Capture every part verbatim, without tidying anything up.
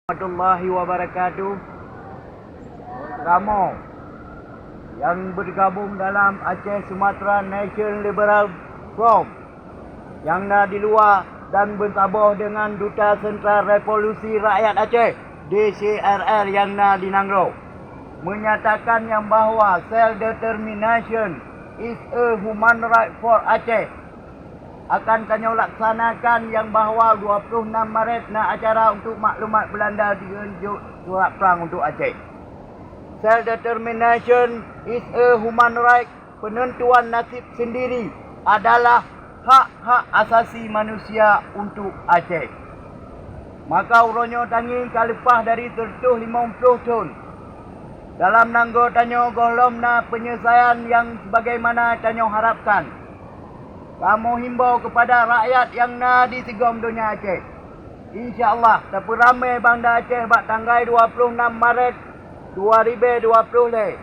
Warahmatullahi wabarakatuh. Kamoe nyang bergabung dalam Aceh Sumatra Nation Liberal Front nyang na di luwa dan beusaboh deungon Duta Sentral Revolusi Rakyat Aceh, D C R R, nyang na di nanggroe, menyatakan nyang bahwa self determination is a human right for Aceh akan tanyoe laksanakan, nyang bahwa dua puluh enam Maret na acara untuk maklumat Belanda deungon jok surat prang untuk Aceh. Self determination is a human right, penentuan nasib sendiri adalah hak-hak asasi manusia untuk Aceh. Maka uroe nyoe tangieng ka leupah dari seratus lima puluh thon. Dalam nanggroe tanyoe gohlom na penyelesaian nyang sebagaimana tanyoe harapkan. Kamoe himbau kepada rakyat nyang na di sigom donya Aceh. Insya Allah, tapeuramé Banda Aceh bak tanggai dua puluh enam Maret dua ribu dua puluh lhèe,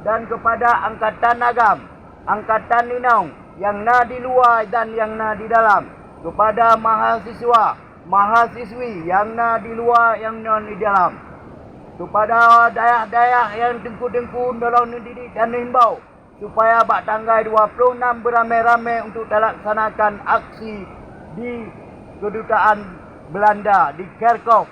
dan kepada Angkatan Agam, Angkatan Inong nyang na di luwa dan nyang na di dalam, kepada mahasiswa, mahasiswi nyang na di luwa nyang na di dalam, kepada dayah-dayah nyang teungku-teungku nolong neudidik dan neuhimbau supaya bak tanggai dua puluh enam beuramé-ramé untuk talaksanakan aksi di Kedutaan Belanda di Kerkhof.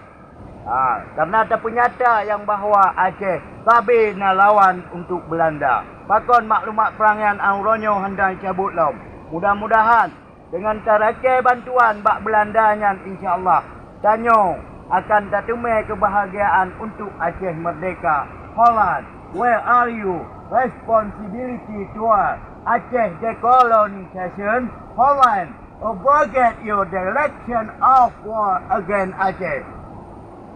Ha, karena tapeunyata nyang bahwa Aceh sabe na lawan untuk Belanda. Pakon maklumat prang nyan uroe nyoe hana jicabot lom. Mudah-mudahan deungon tarakée bantuan bak Belanda nyan, insya Allah, tanyoe akan tateumé keubahagiaan untuk Aceh merdeka. Holland, where are you? Responsibility toward Aceh decolonization. Holland, abrogate your declaration of war against Aceh.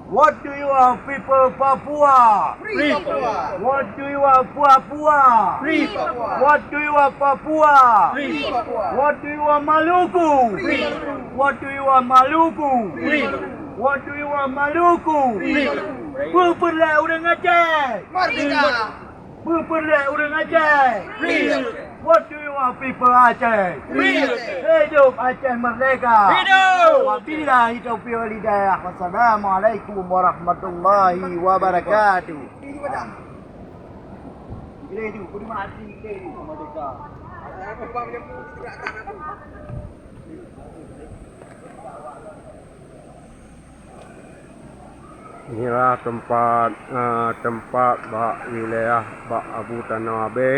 What do you want, people Papua? Free Papua! What do you want, Papua? Free Papua! What do you want, Papua? Free Papua! What do you want, Maluku? Free Papua! What do you want, Maluku? Free Papua! What do you want, Maluku? Free Papua! Peue peureulée ureuëng Aceh? Merdeka! Peue peureulée ureuëng Aceh? Freedom! What do you want, people Aceh? Freedom! Hidup Aceh merdeka! Hidup! Wabillahi taufiq wal hidayah. Wassalamualaikum warahmatullahi wabarakatuh. Inilah teumpat, eh, teumpat bak wilayah bak Abu Tanoh Abee.